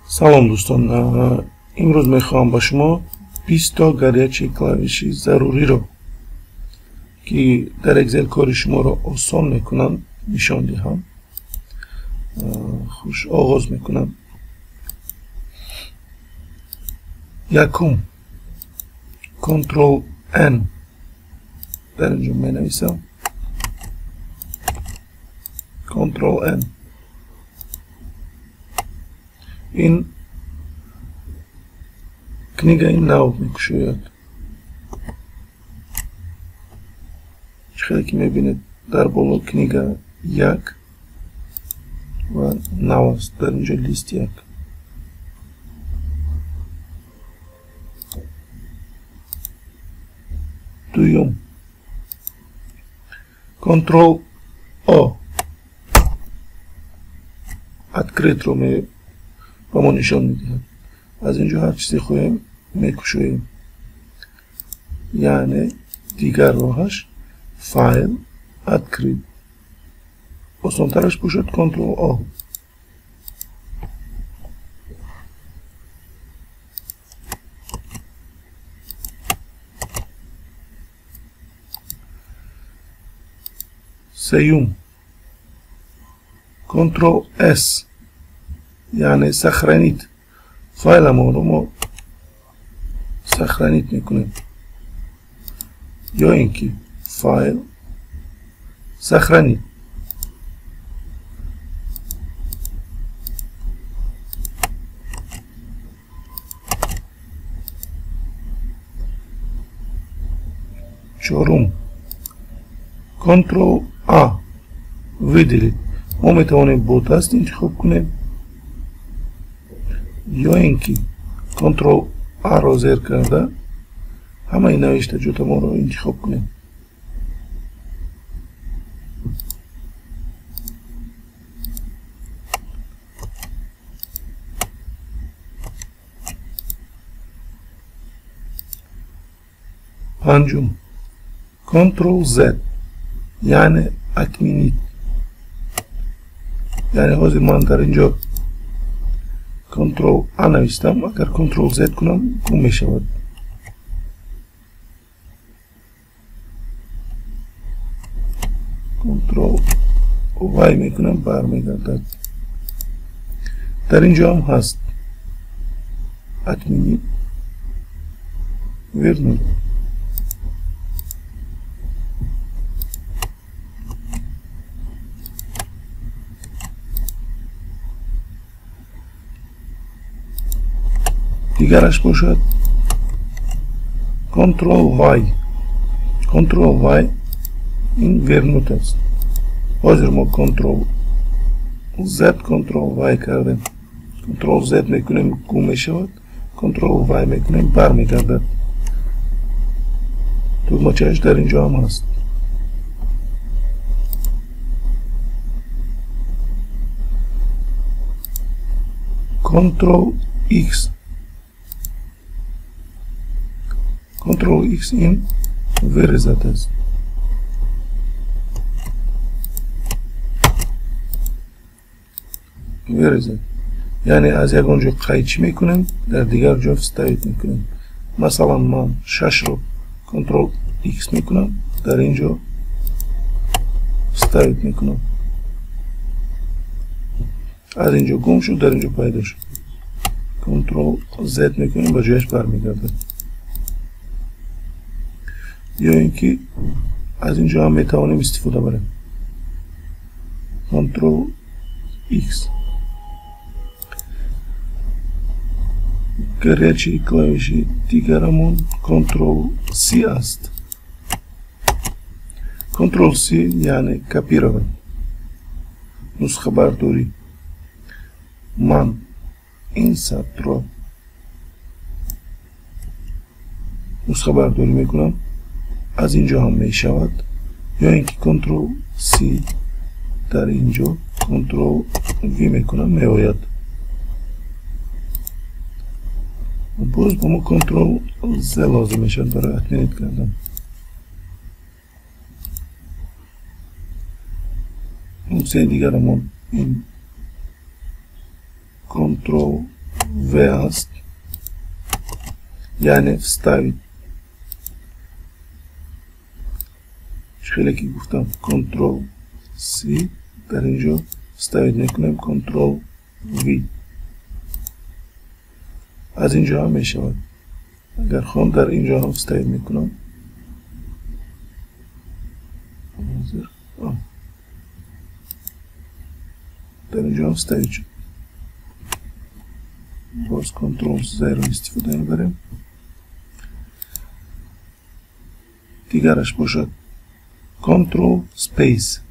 Салом дӯстон, имрӯз мехоҳам ба шумо 20 то горячие клавиши заруриро, ки дар Excel кори шуморо осон мекунанд, нишон диҳам. Хуш оғоз мекунам. Якум, Ctrl N дар инҷо менависам. Ctrl N ин книгаи нав мекушояд. Чӣ хеле ки мебинед, дар боло книга як ва нав аст, дар инҷо лист як. Дуюм, Ctrl O открыть-ро ба мо нишон медиҳад. Аз инҷо ҳар чизе хоҳем мекушоем. Яъне дигар роҳаш файл открыть. Осонтараш бошад Ctrl O. Сеюм, Ctrl S яъне сохранить. Файламонро мо сохранить мекунем. Ё ин ки файл сохранить. Чорум, Ctrl A выделить. Мо метавонем бо даст интихоб кунем ё ин ки Ctrl A-ро зер карда ҳамаи навиштаҷотамонро интихоб кунем. Панҷум, Ctrl Z яъне отменить. Яъне ҳозир ман дар инҷо Ctrl A навистам, агар Ctrl Z кунам гум мешавад. Ctrl Y мекунам, бармегардад. Дар инҷо ҳам ҳаст отменить, вернуть. Дигараш бошад Ctrl Y. Ctrl Y ин вернуть аст. Ҳозир мо Ctrl Z, Ctrl Y кардем. Ctrl Z мекунем, гум мешавад. Ctrl Y мекунем, бармегардад. Тугмачааш дар инҷо ҳам ҳаст. Ctrl X. Ctrl X ин вырезать аст. Вырезать. Яъне аз ягон ҷо қайчӣ мекунем, дар дигар ҷо вставить мекунем. Масалан, ман 6-ро Ctrl X мекунам, дар ин ҷо вставить мекунам. Аз ин ҷо гум шуд, дар ин ҷо пайдо шуд. Ctrl Z мекунем, ба ҷояш бармегардад. Ё ин ки аз ин ҷо ҳам метавонем истифода барем. Ctrl X. Горячие клавиши дигарамон Ctrl C аст. Ctrl C яъне копировать, нусхабардорӣ. Ман ин сатрро нусхабардорӣ мекунам, аз ин ҷо ҳам мешавад, ё ин ки Ctrl C дар ин ҷо Ctrl V мекунам, меояд. Боз ба мо Ctrl Z лозим мешавад барои отменить кардан. Функсияи дигарамон ин Ctrl V аст, яъне вставить. Хеле ки гуфтам, Ctrl C дар инҷо вставить мекунем, Ctrl V. Аз инҷо ҳам мешавад. Агар хоҳам, дар инҷо ҳам вставить мекунам. Дар инҷо ҳам вставить шуд. Боз Ctrl Z-ро истифода мебарем. Дигараш бошад Ctrl Space.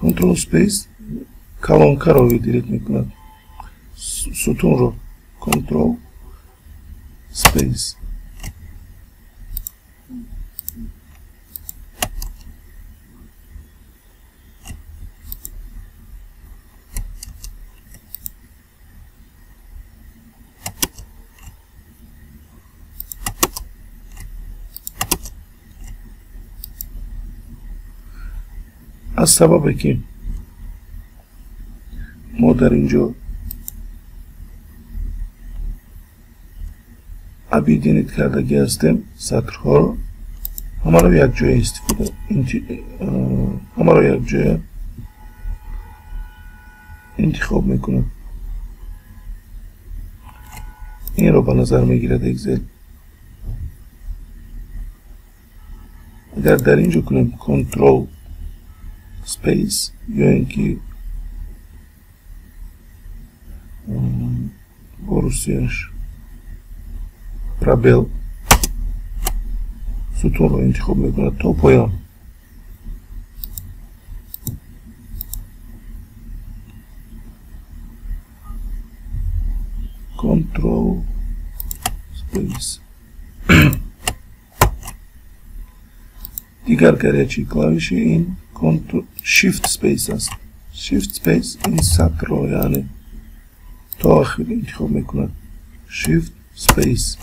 Ctrl Space колонкаро выделить мекунад, сутунро. Ctrl Space. Аз сабабе ки мо дар инҷо объединить кардагӣ ҳастем сатрҳоро, ҳамаро якҷоя истифода, ҳамаро якҷоя интихоб мекунад. Инро ба назар мегирад Excel. Агар дар инҷо кунем Ctrl Space ё ин ки бо русияш пробел, сутунро интихоб мекунад то поён. Ctrl Space. Дигар горячий клавиши ин Ctrl Shift Space аст. Shift Space ин сатрро, яъне то охир интихоб мекунад. Shift Space.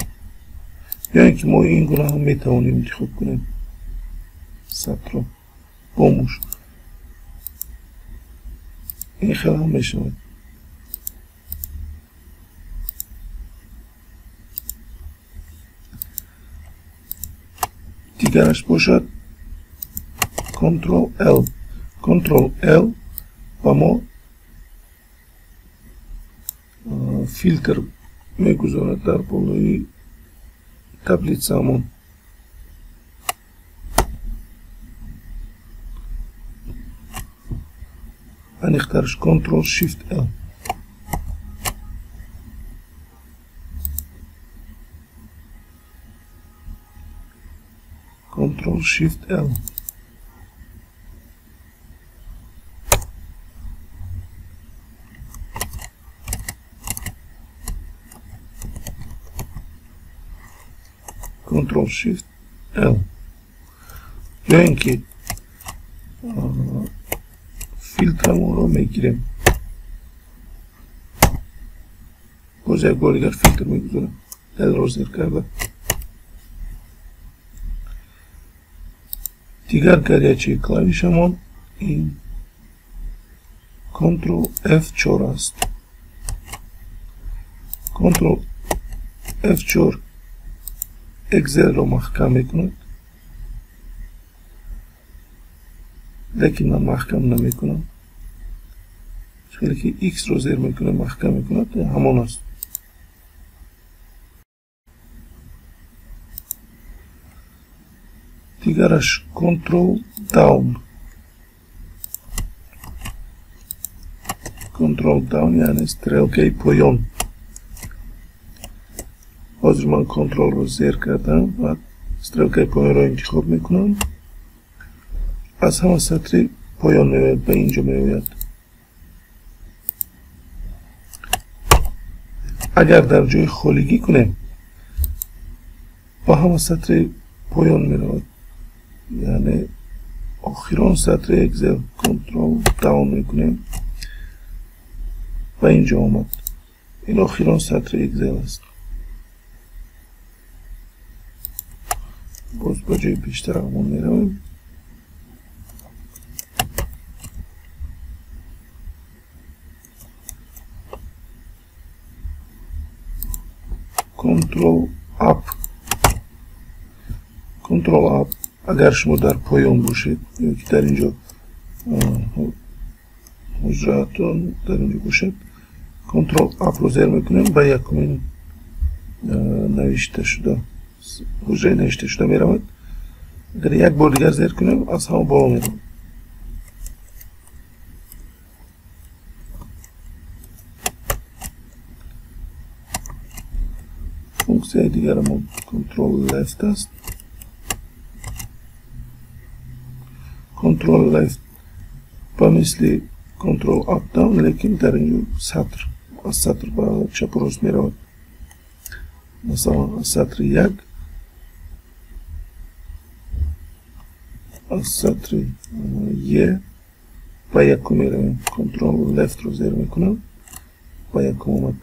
Ё ин ки мо ин гуна ҳам метавонем интихоб кунем сатрро бо муш. Ин хел ҳам мешавад. Дигараш бошад Ctrl L. Ctrl L ба мо филтр мегузорад дар болои таблицамон. Аниқтараш Ctrl Shift L. Ctrl Shift L. Ctrl Shift L. Ё ин ки филтрамонро мегирем. Боз як бор дигар филтр мегузорем. L-ро зер карда. Дигар горячий клавишамон ин Ctrl F4 аст. Ctrl F4 Excel-ро маҳкам мекунад, лекин ман маҳкам намекунам. Хеле ки X-ро зер мекунам, маҳкам мекунад, ҳамон аст. Дигараш Ctrl Down. Ctrl Down яъне стрелкаи поён. Ҳозир ман Ctrl-ро зер кардам ва стрелкаи поёнро интихоб мекунам. Аз ҳама сатри поён меояд, ба инҷо меояд. Агар дар ҷои холигӣ кунем, ба ҳама сатри поён меравад. Яъне охирон сатри Excel. Ctrl Down мекунем, ба инҷо омад. Ин охирон сатри Excel аст. Боз ба ҷои пештарамон меравем. Control Up. Control Up агар шумо дар поён бошед ё ки дар инҷо ҳуҷраатон дар инҷо бошад, Control Up ро зер мекунем, ба якумин навишта шуда ҳуҷраи навишта шуда меравад. Агар як бор дигар зер кунем, аз ҳама боло меравад. Функсияи дигарамон Control Left аст. Control Left ба мисли Control Up Down, лекин дар инҷо сатр аз сатр ба чапу рост меравад. Масалан, аз сатри як, аз сатри Е ба якум меравем. Control Left ро зер мекунам, ба якум омад.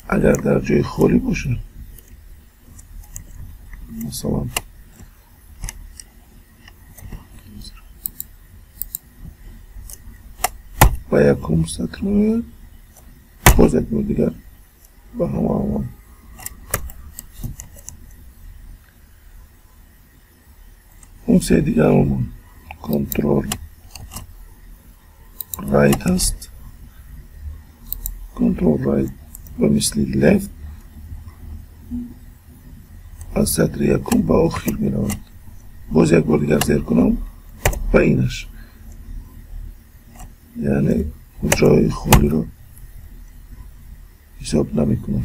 Агар дар ҷои холӣ бошад, масалан ба якум сатр меояд, боз як бор дигар ба ҳама аввал. Функсияи дигарамон Control Right аст. Control Right ба мисли Left аз сатри якум ба охир меравад. Боз як бор дигар зер кунам, ба инаш, яъне ҳуҷраҳои холиро ҳисоб намекунам.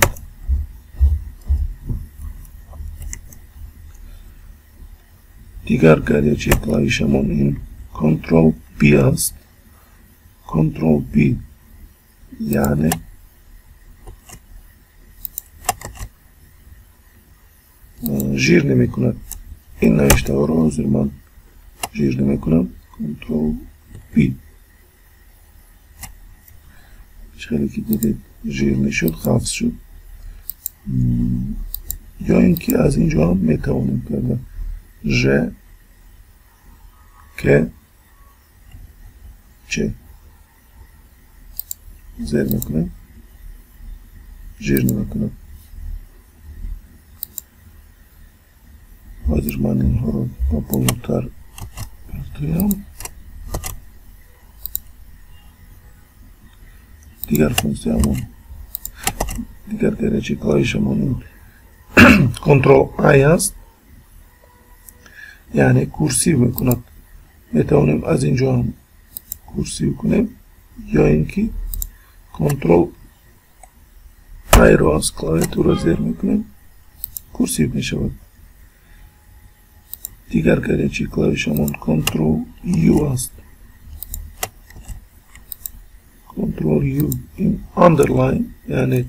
Дигар горячий клавишамон ин Control B аст. Control B яъне жир намекунад. Ин навиштаҳоро ҳозир ман жир намекунам. Control B хеле ки дидед, жир нашуд, хафз шуд. Ё ин ки аз инҷо ҳам метавонем карда Ж, К, Ч зер мекунем, жир намекунам. Ҳозир ман инҳоро ба болотар партоям. Дигар функсиямон, дигар горячий клавишамон ин Control I аст, яъне курсив мекунад. Метавонем аз инҷо ҳам курсив кунем, ё ин ки Control I ро аз клавиатура зер мекунем, курсив мешавад. Дигар горячий клавишамон Control U аст. Control U ин underline, яъне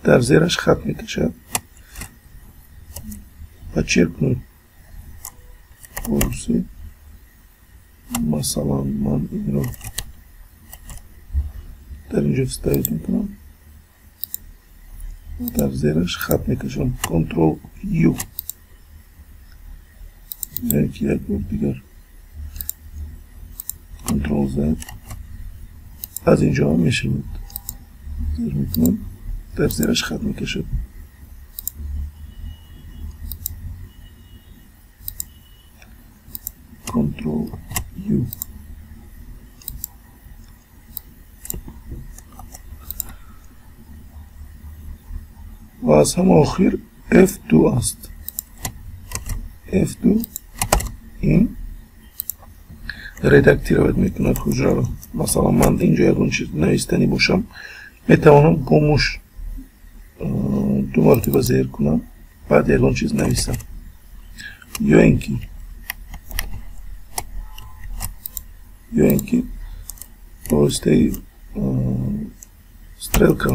дар зераш хат мекашад. Подчеркнуть курси. Масалан, ман инро дар инҷо вставить мекунам, дар зераш хат мекашам. Control U, яъне ки як бор дигар Control Z аз инҷо ҳам мешавад. Зер мекунам, дар зераш хат мекашад. Control U. Ва аз ҳама охир F2 аст. F2 ин редактировать мекунад ҳуҷраро. Масалан, ман инҷо ягон чиз навистанӣ бошам, метавонам бо муш ду маротиба зер кунам, баъд ягон чиз нависам. Ё ин ки ба воситаи стрелка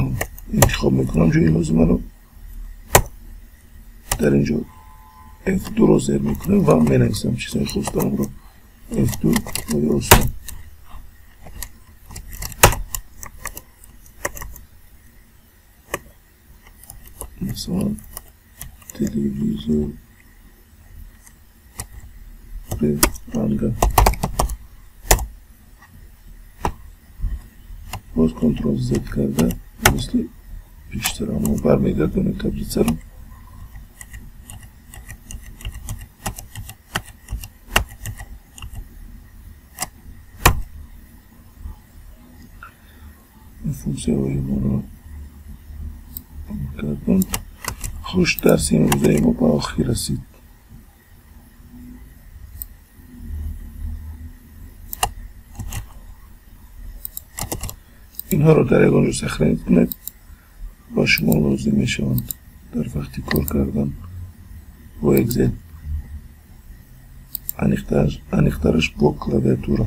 интихоб мекунам ҷои лозимаро, дар инҷо F2 ро зер мекунем ва менависам чизҳои хостаамро. F2 ё осон. Масалан, телевизор ранга. Боз Ctrl Z карда мисли пештарамо бармегардонем таблицаро. Ин функсияҳои моро кардам. Хуш, дарси имрӯзаи мо ба охир расид. Инҳоро дар ягон ҷо сохранить кунед, ба шумо лозим мешаванд дар вақти кор кардан бо Excel, аниқтараш бо клавиатура.